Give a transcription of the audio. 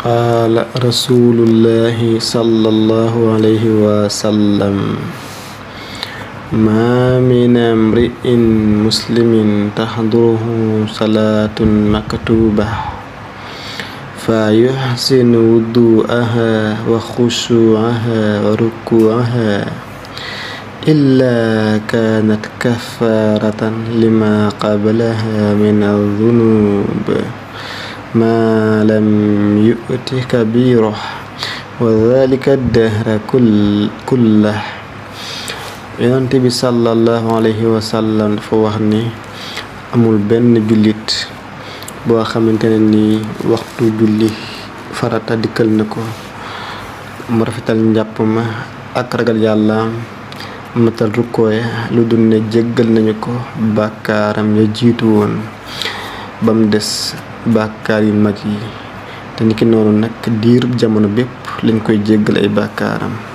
قال رسول الله صلى الله عليه وسلم ما من امرئ مسلم تحضره صلاة مكتوبة فيحسن وضوءها وخشوعها وركوعها إلا كانت كفارة لما قبلها من الذنوب ما لم يؤت كبيره وذلك الدهر كله. Yonent bi sallallahu alayhi wa sallam dafa wax ni amul benn jullit boo xamante ne ni waxtu julli farata dikkal na ko mu rafetal njàpp ma ak ragal yàlla matal rukkooya lu dul ne jéggal nañu ko bàkkaaram ya jiitu woon ba mu des bàkkaar yu mag yi te niki noonu nag diirub jamono bépp lañ koy jéggal ay bàkkaaram.